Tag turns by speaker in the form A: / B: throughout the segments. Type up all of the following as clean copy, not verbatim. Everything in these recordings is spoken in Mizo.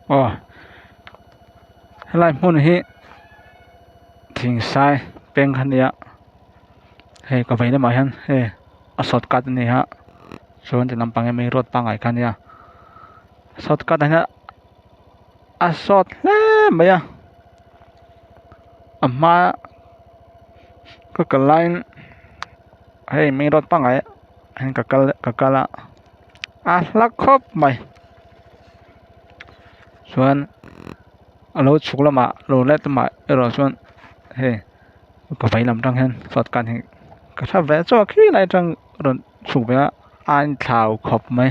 A: Aw helai hmun hi thingsai peng kha nia hei ka vei lamah hian hei a shortcut a ni a chuan ti lampang hi main road pangngai kha a nia shortcut ah hian a sawt hle mai a a hma ka kal laiin hei main road pangngai hian ka kal ka kal a a hla khawp mai chuan a lo chhuk lamah lo let lamah erawh chuan hei ka vei lam tang hian shortcut hi ka hre ve chauh a khilai atang rawn chhuk ve a a inthlau khawp mai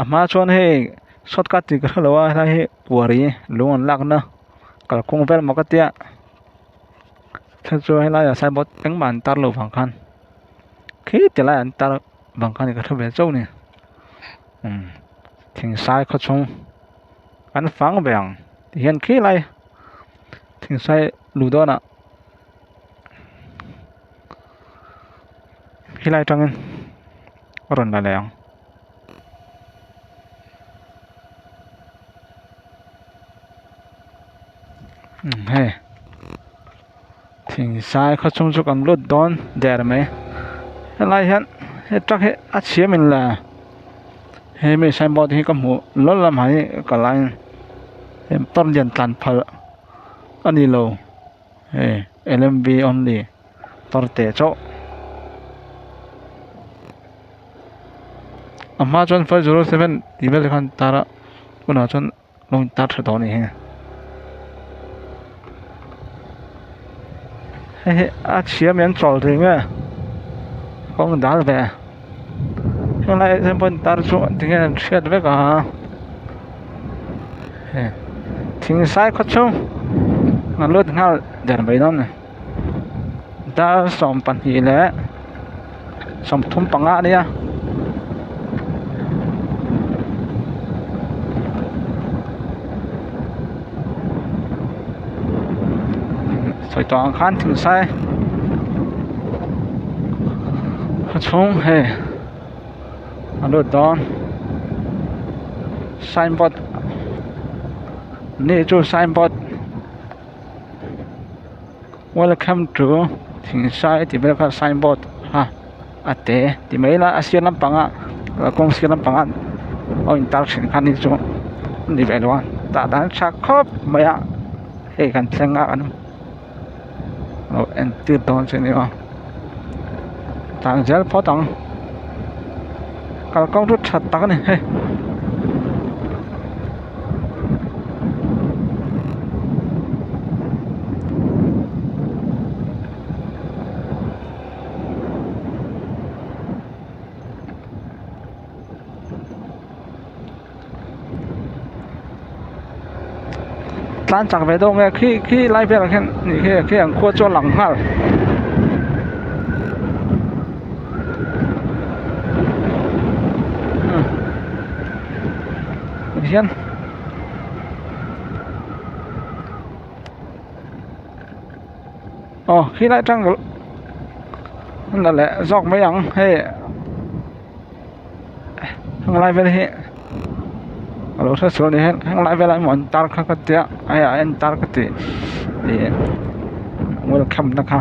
A: a hma chuan hei shortcut tih ka hrelo a helai hi quarry lung an lakna kalkawng vel maw ka tia thil chu helaiah signboard engmah an tar loh vang khan khi ti lai an tar vang khan ka hre ve chauh a ni umm thingsai khaw chhung an fang ve ang ti hian khi lai thingsai luh dawnah helai atangin a rawn la leh ang. Hei thingsai khaw chhung chu kan lut dawn der mai helai hian he truck hi a chhia min le hemi signboard hi ka hmuh lawl lamah hi ka laiin he motor lian tlan phal a ni lo hei L_M_V only motor teh chauh. A hma chuan 507 tih vel te khan tar a tunah chuan lo in tar tha tawh a ni hi hei hi a chhia mai an chawl thei nge kawng dal ve helai ah hian pawh tar chu tinge an hriat vek a hei thingsai khaw chhung a lut nghal der mai dawn a ni dar 22 leh 35 a nia. Sawi tawh ang khan thingsai a chhung hei a lut dawn signboard ni chu signboard welcome to thingsai tih vel kha signboard a a te ti mai ila a sir lampangah kawng sir lampangah a intar thin kha ni chu a ni ve lo a tah dan tha khawp mai a hei kan thleng a kan lo entir dawn che nia tlan zel phawt ang kalkawng chu tha tak a ni hei. Tlan chak ve deuh nge khi khi lai velah khian nih khi khi ang khua chu a lang nghal. Hian aw khi lai atang la leh zawk mai ang hei heng lai vel hi a lo hre sual a ni hian heng lai velah emaw an tar kha ka tia hei a en tar ka tih ih welcome na kha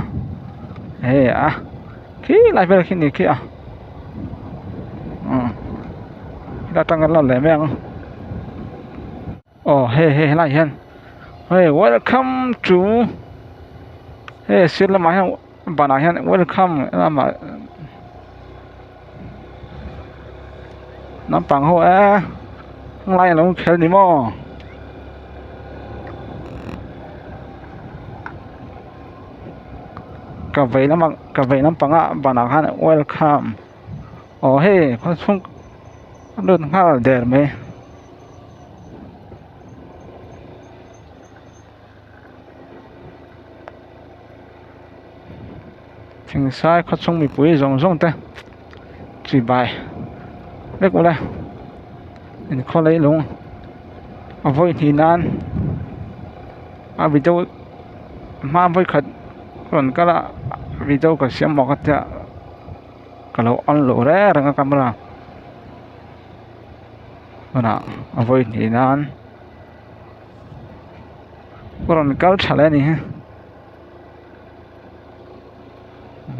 A: hei a khi lai vel khi ni khi a umm atang an la leh mai ang. Aw hei hei helaiah hian hei welcome to hei sir lamah hian banah hian welcome lamah naupang ho e helai alo kher ni maw. Ka vei lamah ka vei lampangah banah khan welcome aw hei khawchhung a lut nghal der mai. Thingsai khawchhung mipui zawng zawng te chibai vek ula inkhaw leilung a vawi hnih nan a video hma vawikhat rawn kal a video ka siam bawk a tia ka lo on loh reng reng a camera. Hmunah a vawi hnih nan. Ka rawn kal tha leh a ni hi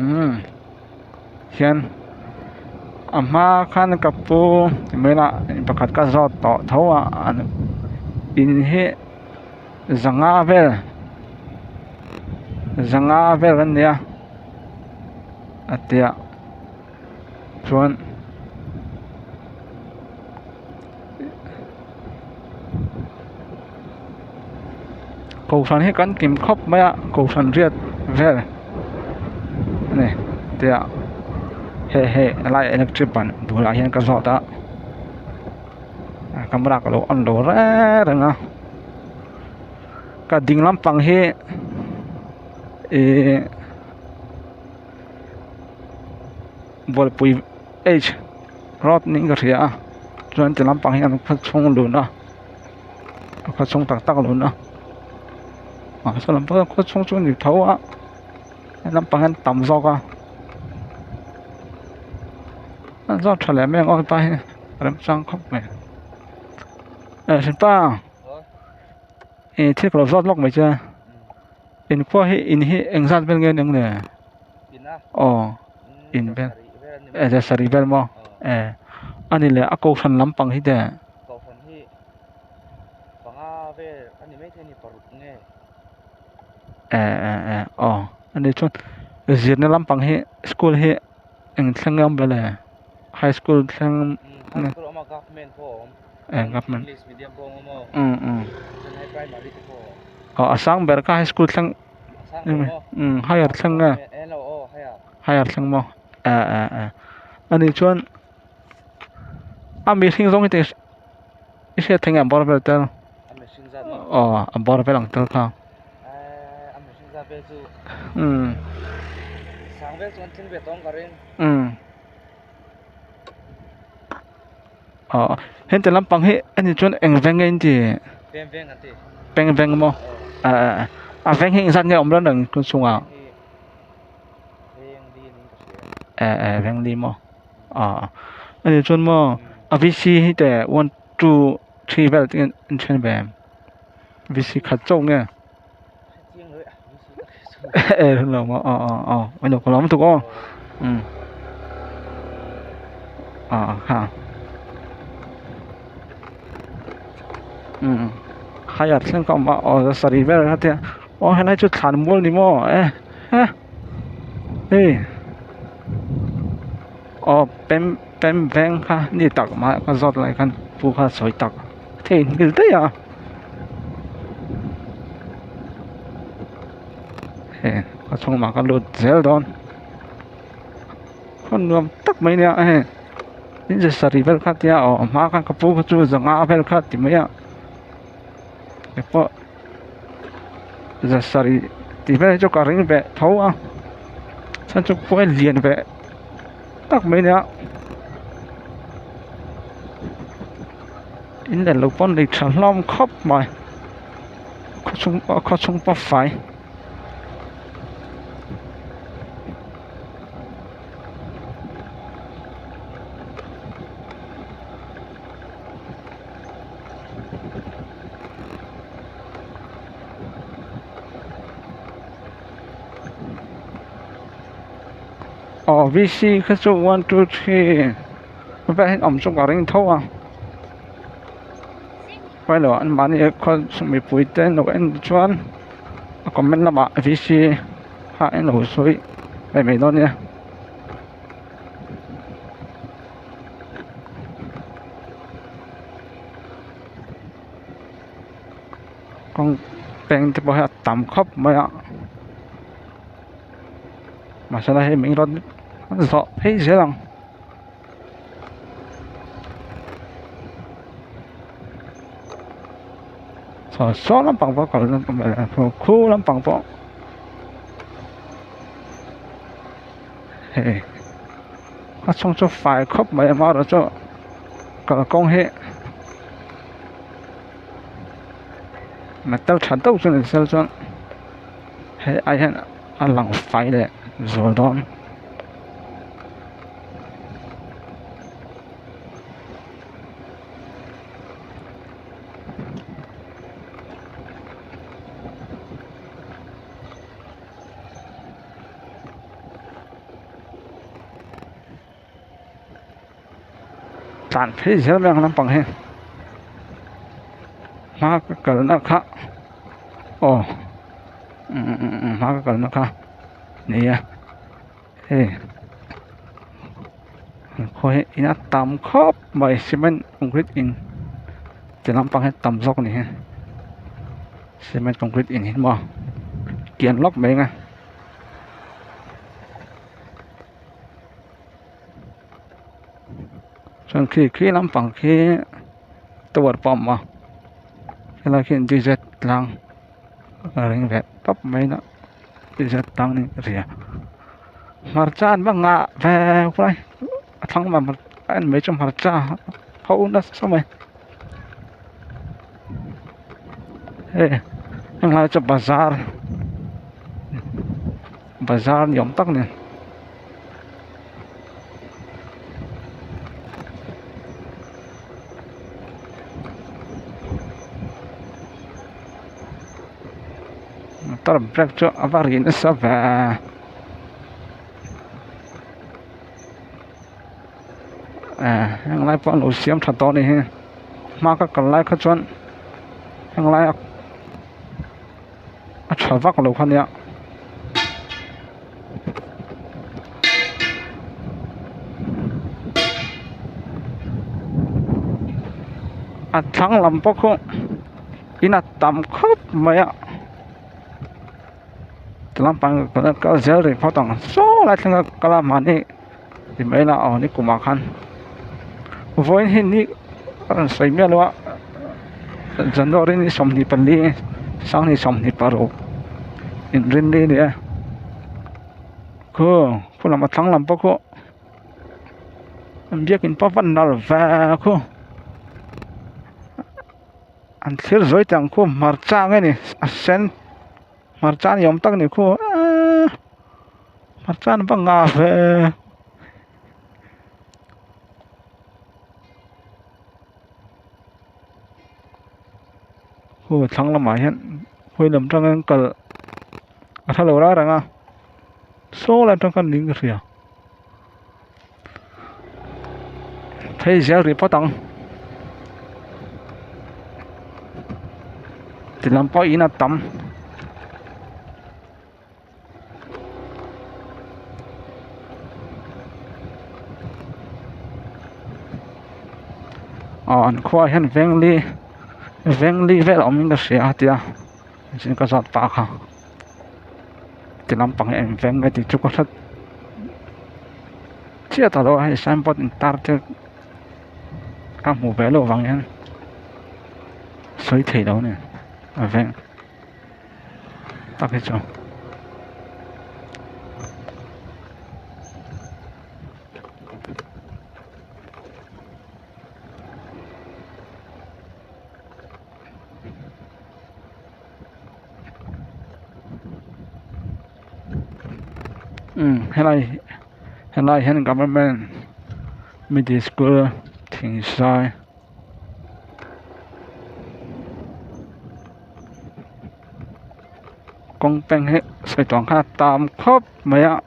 A: umm hian a hma khan ka pu maila pakhat ka zawt tawh tho a in hi zanga vel zanga vel an nia a tia chuan. Kohhran hi kan kim khawp mai a kohhran riat vel a ni tia hei hei helai electric ban bulah hian ka zawt a camera ka lo on lo reng reng a ka ding lampang hi ihh bualpui h road niin ka hria a chuan ti lampang hian khaw chhung lun a khaw chhung tak tak lun a ah saw lam pawh khaw chhung chu a ni tho a he lampang hian tam zawk a an zawt tha leh mai ang aw hepa hi remchang khawp mai eh hripa ih thil ka lo zawt lawk mai che inkhua hi in hi engzat vel nge ni ang le aw in vel eh zet sarih vel maw eh a ni leh a kohhran lampang hi te eh eh eh aw a ni chuan zirna lampang hi school hi eng thleng nge awm ve le high school thleng eh government um um aw a sang ber kha high school thleng. Umm higher thleng nge higher thleng maw eh eh eh ani chuan a mihring zawng hi te i hriat thei nge a bawr vel tel aw a bawr vel ang tel kha umm umm aw heti lampang hi ani chuan eng veng nge in ti peng veng maw eh a veng hi engzat nge awm reng reng tun chhungah eh eh veng li maw ah ani chuan maw a v c hi teh one two three vel te in then ve em v c khat chauh nge eh lo maw aw aw aw ka lawm lutuk aw umm ah ha umm higher thleng ka awm a aw sarih vel a tia aw helai chu thlan mual ni maw eh eh hei aw pem pem veng kha ni tak mah ka zawt lai khan pu kha sawi tak theihnghilh daih a. Hei a chhungah ka lut zel dawn khaw nuam tak mai nia hei in ze sarih vel kha tia aw a hma khan ka pu kha chu zanga vel kha ti mai a kei pawh ze sarih tih vel hi chu ka ring ve tho a chhan chu khuai lian ve tak mai nia in leh lo pawn lei tha hlawm khawp mai. Khawchhung pawh khawchhung pawh fai. Aw v c kha chu one two three vel hian awm chu ka ring tho a. Pailo an mahni khaw mipui te an lo en chuan a comment lamah v c kha an lo sawi ve mai dawn nia. Kawng peng te pawh hi a tam khawp mai a mahse hei min rawn zawh phei zel ang. Saw saw lampang pawh kal khu lampang pawh hei a chhung chu fai khawp mai a amaherawh chu kalkawng hi metal tha deuh chu ni se chuan hei ai hian a lang fai leh zual dawn. Tlan phei zel mai ang lampang hi hma ka kalna kha aw hma ka kalna kha nia hei khawi hi in a tam khawp mai cement concrete in ti lampang hi a tam zawk a ni hi cement concrete in hi maw kian lawk mai ang a. Chuan khi khi lampang khi tower pawh a awm a helai khi dz tlang a ring ve tawp mai a dz tlang niin ka hria hmarcha an va ngah ve khawp mai a thlang lamah a en mai chu hmarcha a ho nasa mai hei henglai chu bazar bazar ni awm tak a ni. Motor brake chu a va ri nasa ve eh henglai pawh an lo siam tha tawh a ni hi hma ka kal lai kha chuan henglai a a tha vak lo kha nia. A thlang lam pawh khu in a tam khawp mai a ti lampang kal zel rih phawt ang saw lai thleng a kal a mahni ti mai ila aw nikum ah khan vawiin hi ni a rawn sawi miah lo a January ni 24 sanghnih 26 inrinni a ni a khu khu lam a thlang lam pawh khu an biakin pawh a va nal ve khu an thlir zawi teh ang khu hmarcha ang e ni a sen hmarcha ni awm tak a ni khu eee hmarcha an va ngah ve. Khu thlang lamah hian khawi lam atangin kal a hla lo rang rang a saw lai atang khan niin ka hria phei zel rih phawt ang ti lam pawh in a tam. Aw an khuaah hian vengli vengli vel a awmin ka hria a tia engtin ka zawt pah kha ti lampang hi eng veng nge tih chu ka hre chiah ta lo a hei signboard intar te ka hmuh ve loh vang hian sawi thei lo a ni a veng. Tak hi chu umm helai helai hian government middle school thingsai. Kawng peng hi sawi tawh ang khan a tam khawp mai a.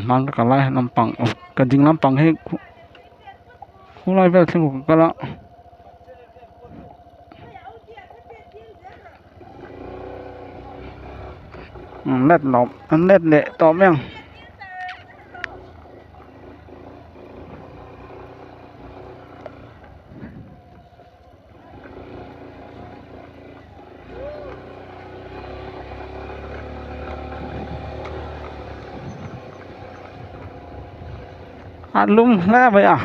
A: Hmang ka kal lai lampang ka ding lampang hi khulai vel thleng ka kal a. Let lo an let leh tawh mai ang. A lum hle mai a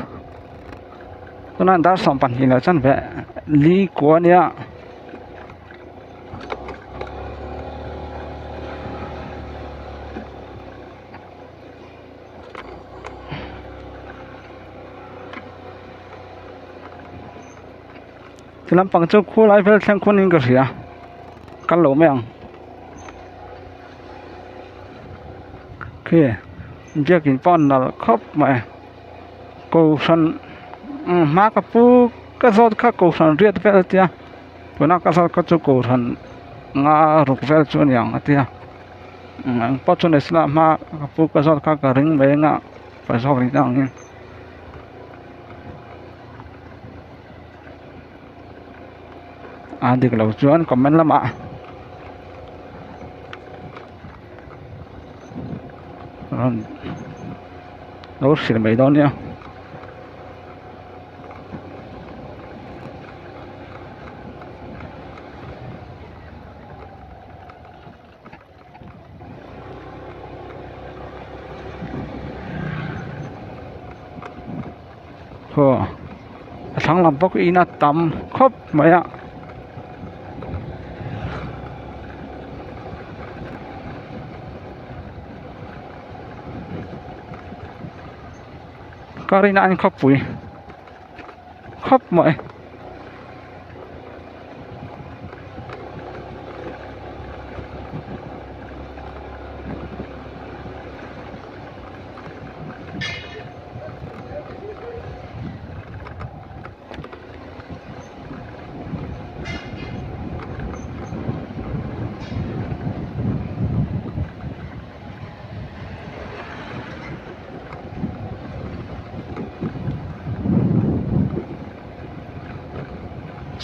A: tunah dar 12 leh chanve li kua a nia. Ti lampang chu khulai vel thleng khuanin ka hria kal lo mai ang khi biakin pawh a nalh khawp mai kohhran hma ka pu ka zawt kha kohhran riat vel a tia tuna ka zawt kha chu kohhran nga ruk vel chu a ni ang a tia engpawh chu ni se la hma ka pu ka zawt kha ka ring mai anga ka zawk rih ang in. A dik lo chuan comment lamah rawn lo hrilh mai dawn nia. Haw a thlang lam bawk in a tam khawp mai a. Ka rin a an khawpui khawp mai.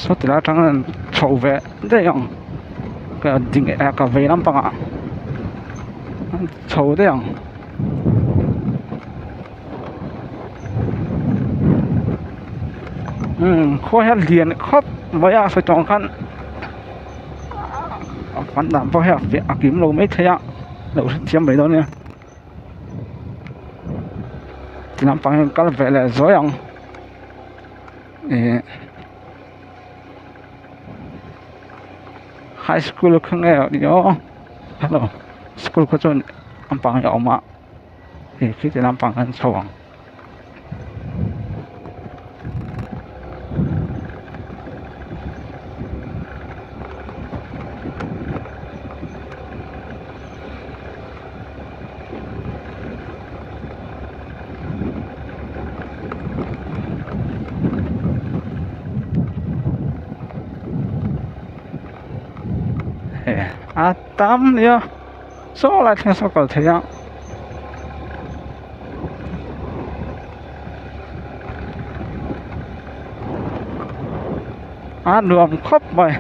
A: Saw ti lai atang hian chho ve daih ang ka ding eh ka vei lampangah chho daih ang. Umm khua hian lian khawp mai a sawi tawh ang khan a fan dan pawh hi a kim lo maithei a lo hrethiam mai dawn nia ti lampang hian kal ve leh zuai ang ih high school kha nge ni aw hello school kha chuan lampang hi a awm a hei khi ti lampang hian chho ang. A tam nia saw lai thleng saw kal thei a. A nuam khawp mai.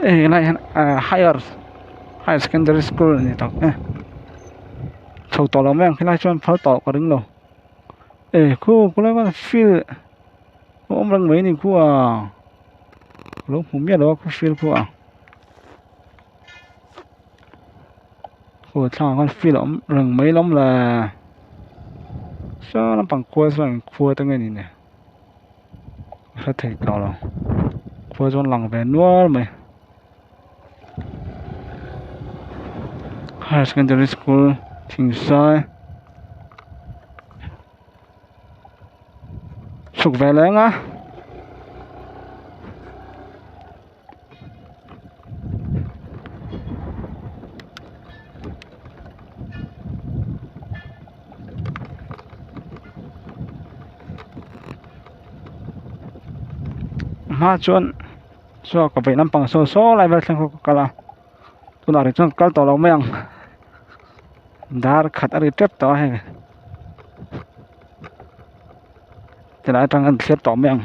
A: Hei helai hian ahh higher higher secondary school a ni tak e chho tawh lo mai ang helai chuan phal tawh ka ring lo e khu khulai khuan field a awm reng mai a ni khu a lo hmu miah lo a khu field khu a. Aw thlang ah khan field a awm reng mai lawm le saw lampang khua chuan khua te nge ni le ka hre thei tawh lo khua chuan lang ve nual mai higher secondary school thingsai chhuk ve leng a. Hma chuan saw ka vei lampang saw saw lai vel thleng khaw ka kal a tunah rih chuan kal tawh lo mai ang dar khat a ri tep tawh a hei tilai atang an thlir tawh mai ang.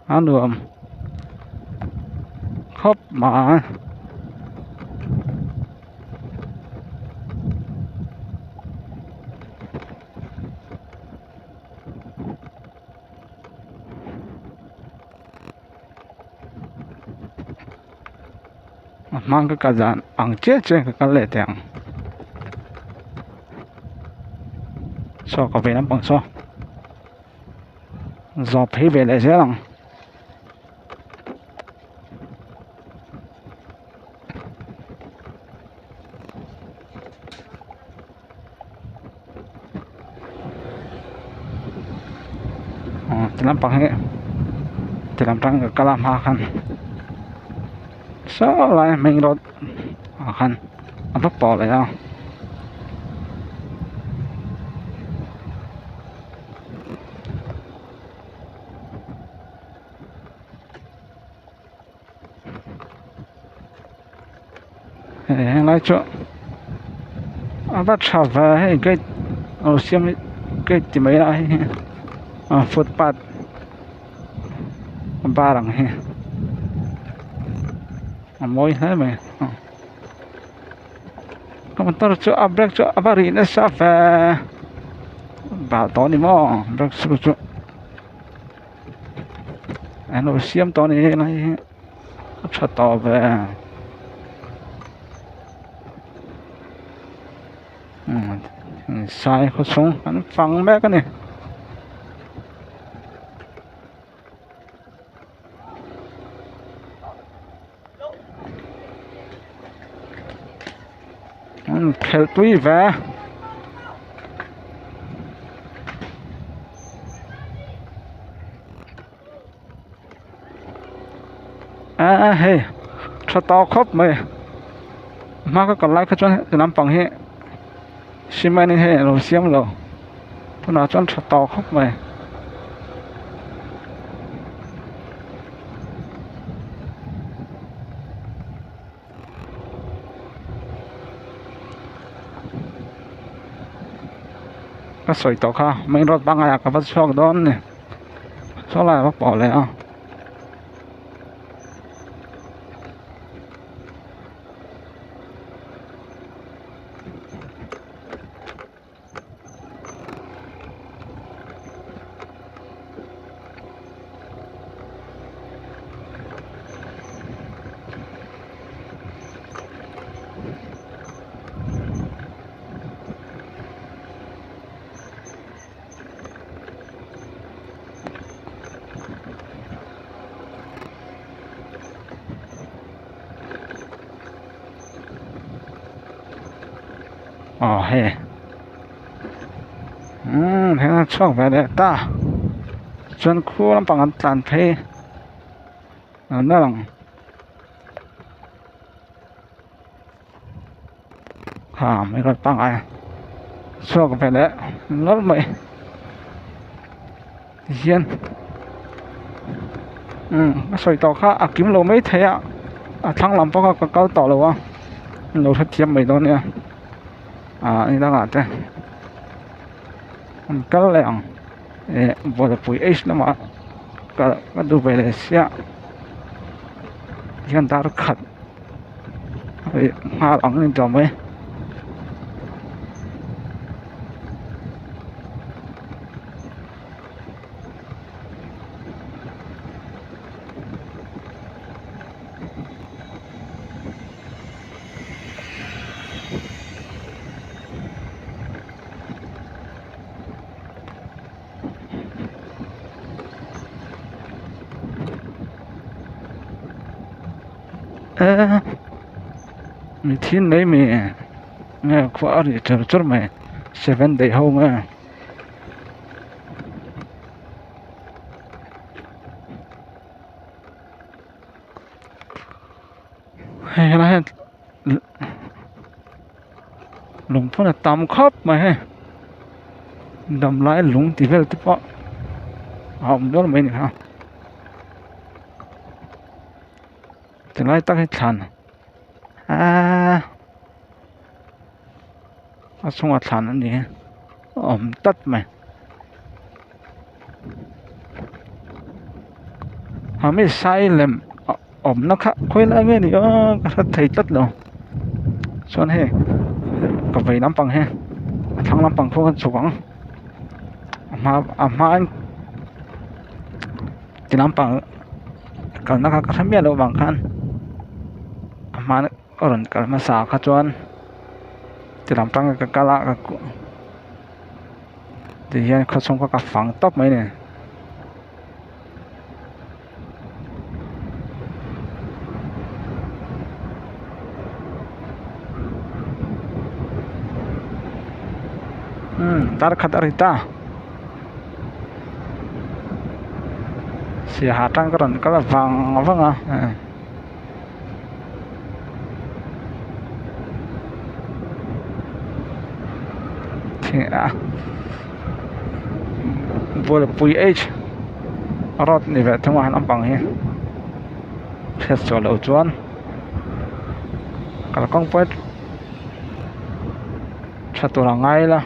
A: A nuam khawp mai. A hmang ka kal dan ang chiah chiah ka kal leh teh ang. Saw ka vei lampang saw zawh phei ve leh zel ang. Aw ti lampang hi ti lam tang ka kal a hma khan saw lai main road ah khan a va pawh leh a. Hei helai chu a va tha ve hei gate a lo siam hi gate ti mai a hei hi a footpath a bar ang hi a mawi hle mai ka motor chu a brake chu a va rih nasa ve bal tawh a ni maw brake shoe chu. An lo siam tawh a ni helai hi a tha tawh ve umm sai khaw chhung an fang mek a ni. An khelh tui ve a hei tha tawh khawp mai hma ka kal lai kha chuan heti lampang hi cement in hei a lo siam lo tunah chuan tha tawh khawp mai. Ka sawi tawh kha main road pangngai ah ka va chhuak dawn a ni saw lai a va pawh leh a. Aw hei umm heng a chhuak ve leh ta chuan khu lampang an tlan phei an la lang ha mai rawn pangngai chhuak ve leh nawlh mai tihian umm a sawi tawh kha a kim lo maithei a a thlang lam pawh kha ka kal tawh lo a an lo hrethiam mai dawn nia ah ni dangah te an kal leh ang eh Bualpui H lamah kal ka duh ve leh sia hian dar khat hei nghal ang a ni tawh mai. Eee mi thin mai mi nge khua a ri chur chur mai seven day ho nge. Hei helai hian lungphun a tam khawp mai hei damlai lung tih vel te pawh a awm nual mai a ni kha tilai tak hi thlan aaa a chungah thlan a ni a awm tlat mai ha mi sai lem awmna kha khawi lai nge ni aw ka hre thei tlat lo chuan hei ka vei lampang hi a thlang lampang khaw kan chhuk ang a hma a hmain ti lampang kalna kha ka hre miah loh vang khan a hma a rawn kal hmasa kha chuan ti lam tang ka kal a ka. Ti hian khaw chhung kha ka fang tawp mai a ni. Umm dar khat a ri ta siaha tang ka rawn kal vang vang a. Bualpui H road ni ve thung a han awm ang hi hriat sual loh chuan kalkawng pawh tha tur a ngai la.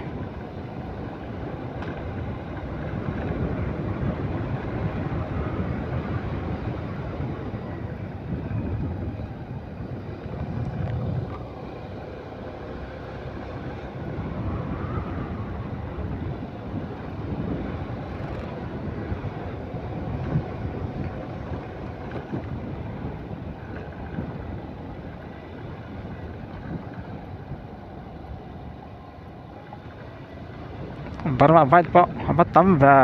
A: Burma vai pawh a va tam ve.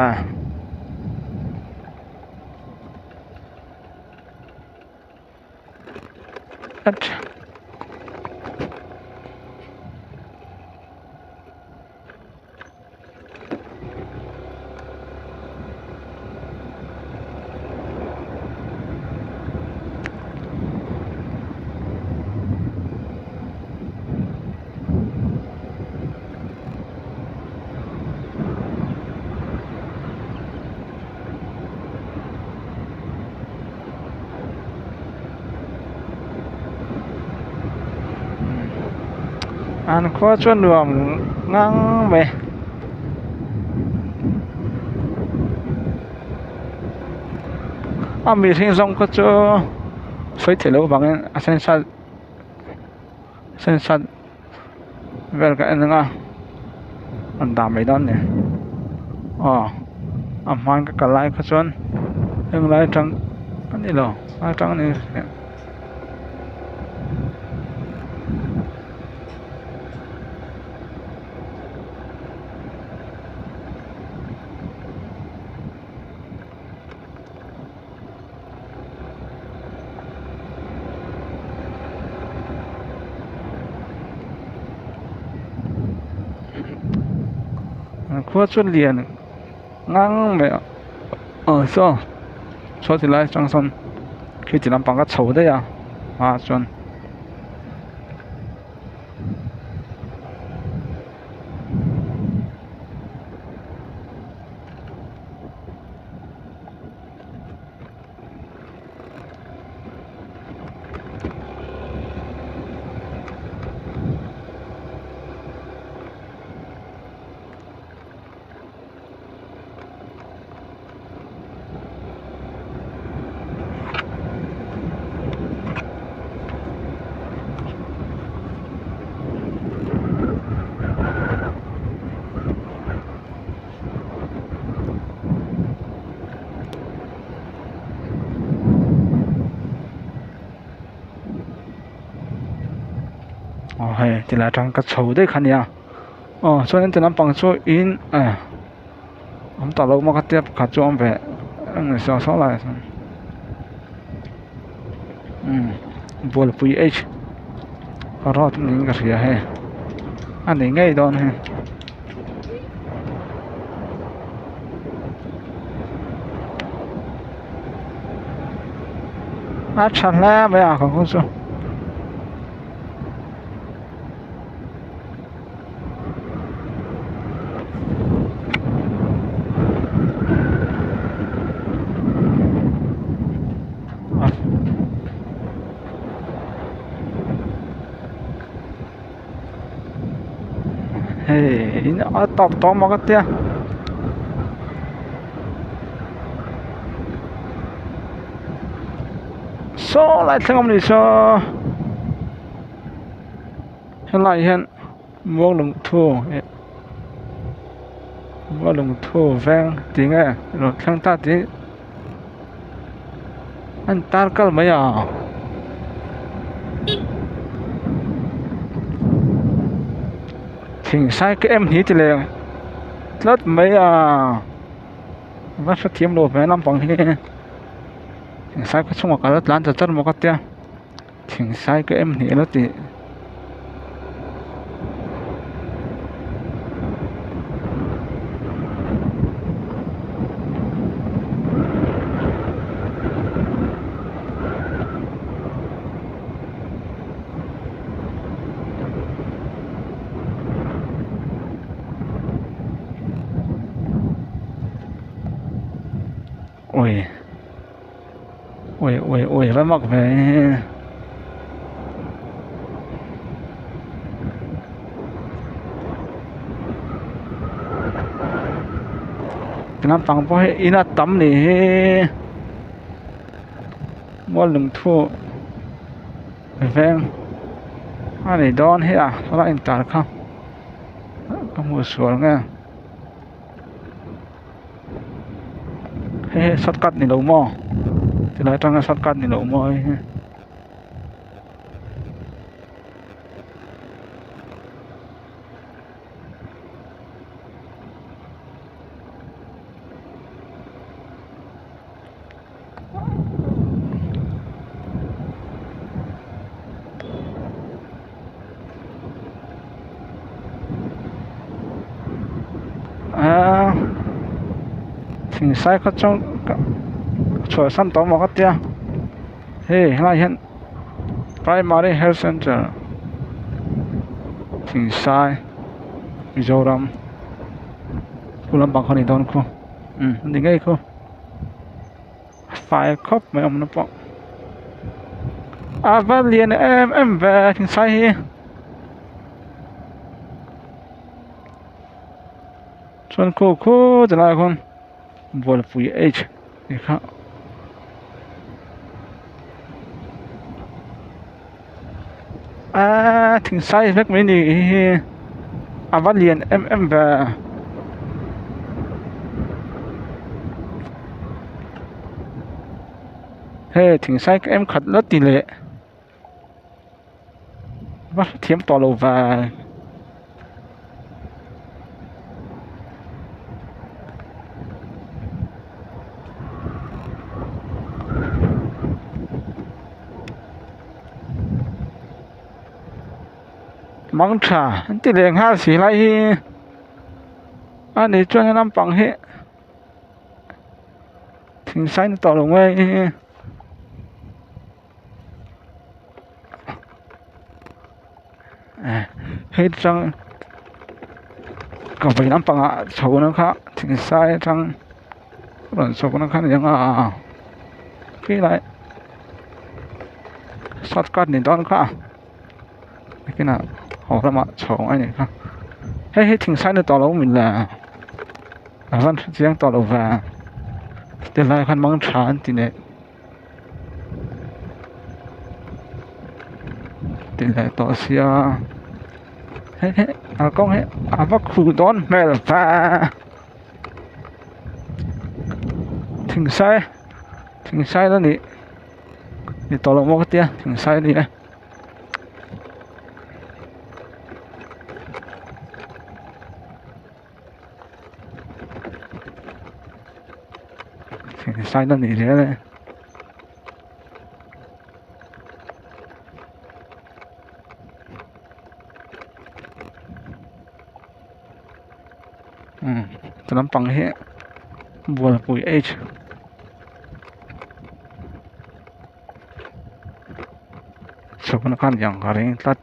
A: An khua chu nuam ngang mai a mihring zawng kha chu sawi theih loh avangin a sensa sensa vel ka en ang a an dah mai dawn a ni aw a hmain ka kal lai kha chuan heng lai atang a ni lo lai atang a ni. An khua chu lian ngang mai a aw saw saw ti lai atang sawn khi ti lampang a chho daih a ah chuan. Aw hei tilai atang ka chho daih kha nia aw chuan ti lampang chu in eh awm tawh lo maw ka tia pakhat chu a awm ve eng ni saw saw lai ah sawn umm bualpui h road niin ka hria hei a ni ngei dawn hei. A tha hle mai a ka chu. Hei in a tawp tawh maw ka tia saw lai thleng awm ni saw helai hian muanglungthu eh muanglungthu veng tih nge rawn thleng ta tih an tar kal mai a. Thing sai ka em hi ti leh. tlat mai a va hrethiam lo ve lampang hi thingsai khaw chhungah ka la tlan ta char maw ka tia thingsai ka em hnih la tih. Ui ui ui ui va mak ve naupang pawh hi in a tam ni hi mual lungthu veng a ni dawn hi a saw intar kha ka hmuh sual nge. Hei hi shortcut ni lo maw tilai atanga shortcut ni lo maw hei hi. Aaa thingsai kha chuan ka chhuahsan tawh maw ka tia hei helaiah hian primary health centre thingsai Mizoram khu lampang khaw ni dawn khu umm a ni ngei khu a fai khawp mai awmna pawh a va lian em em ve thingsai hi. Chuan khu khu ti lai khawn bualpui h tih kha aaa thingsai vek mai ni hi a va lian em em ve hei thingsai ka em khat la ti leh. Va hrethiam tawh lo ve. Mang tha an ti leh nghal si lai hi a ni chuan naupang hi thingsain tawh lo nge. Hei tang ka vei lampangah chho na kha thingsai atang rawn chhuk na kha a ni ang a khilai shortcut ni dawn kha nakinah haw lamah chho a nih kha hei hi thingsai ni tawh lo min le a van hrechiang tawh lo ve tilai khan mang tha an ti leh. Ti leh tawh sia hei hei a kawng hi a va khuh dawn hmel va thingsai thingsai la nih ni tawh lo maw ka tia thingsai a ni e. Sign a nih zel e. Umm ti lampang hi bualpui h chhukna khan ang ka ring tlat.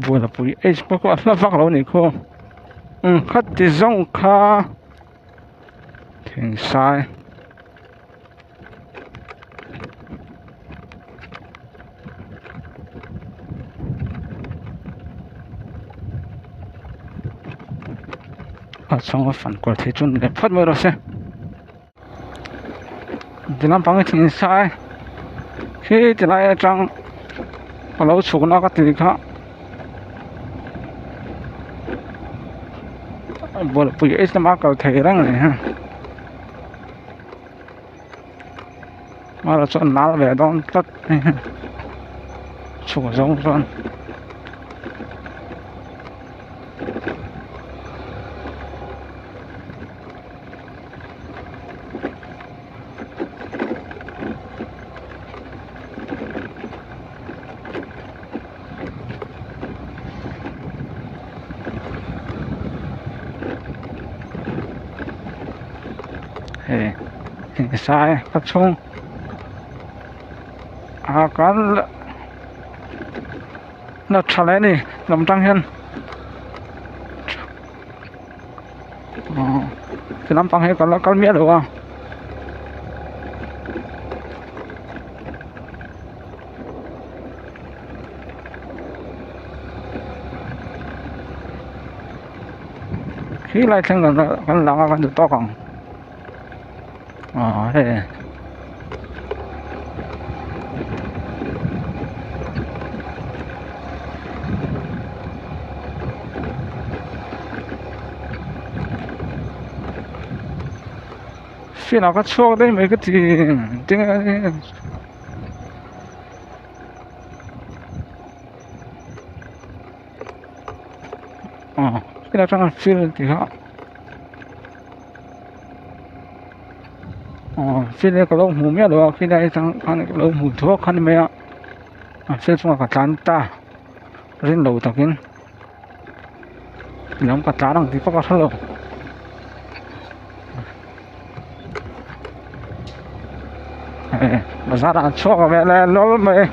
A: Bualpui h pawh kha a hla vak lo a nih khu umm khati zawng kha thingsai. A chhunga fan kual thei chu ni leh phawt mai rawh se ti lampang hi thingsai khi ti lai atang. Ka lo chhukna ka tih kha Bualpui H lama kal thei reng a ni ha Mara chuan nal ve dawn tlat mai a chhuk zawng chuan. Hei sai ka chhung a kan la tha leh a ni lam tang hian ti lampang hi ka la kal miah lo a. Khi lai thleng kan kan lang a kan duh tawk ang aw hei. Field ah ka chhuak daih mai ka ti tinge aw field atanga field tih kha aw field hi ka lo hmu miah lo a field atang khan ka lo hmu thuak kha ni mai a a field chungah ka tlan ta rin lo takin lam ka tlan ang tih pawh ka hre lo. Bazar ah an chhuak ve leh lawm mai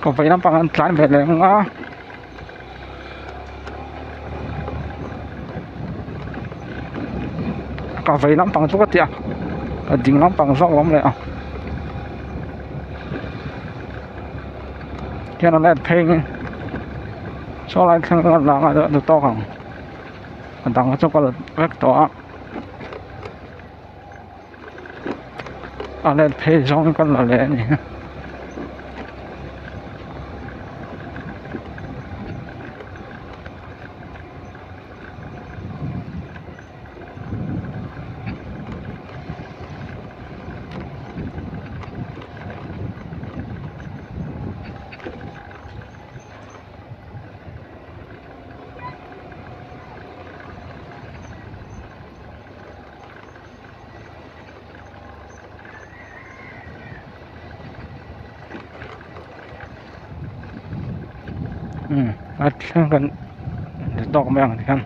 A: ka vei lampang an tlan ve leh ang a. Ka vei lampang chu ka ti a ka ding lampang zawk a awm leh a hian a let phei saw lai thleng a lang a duh tawk ang a dang chu ka la vek tawh a a let phei zawng ka la leh a ni. A thleng kan ni tawk mai ang ti hian.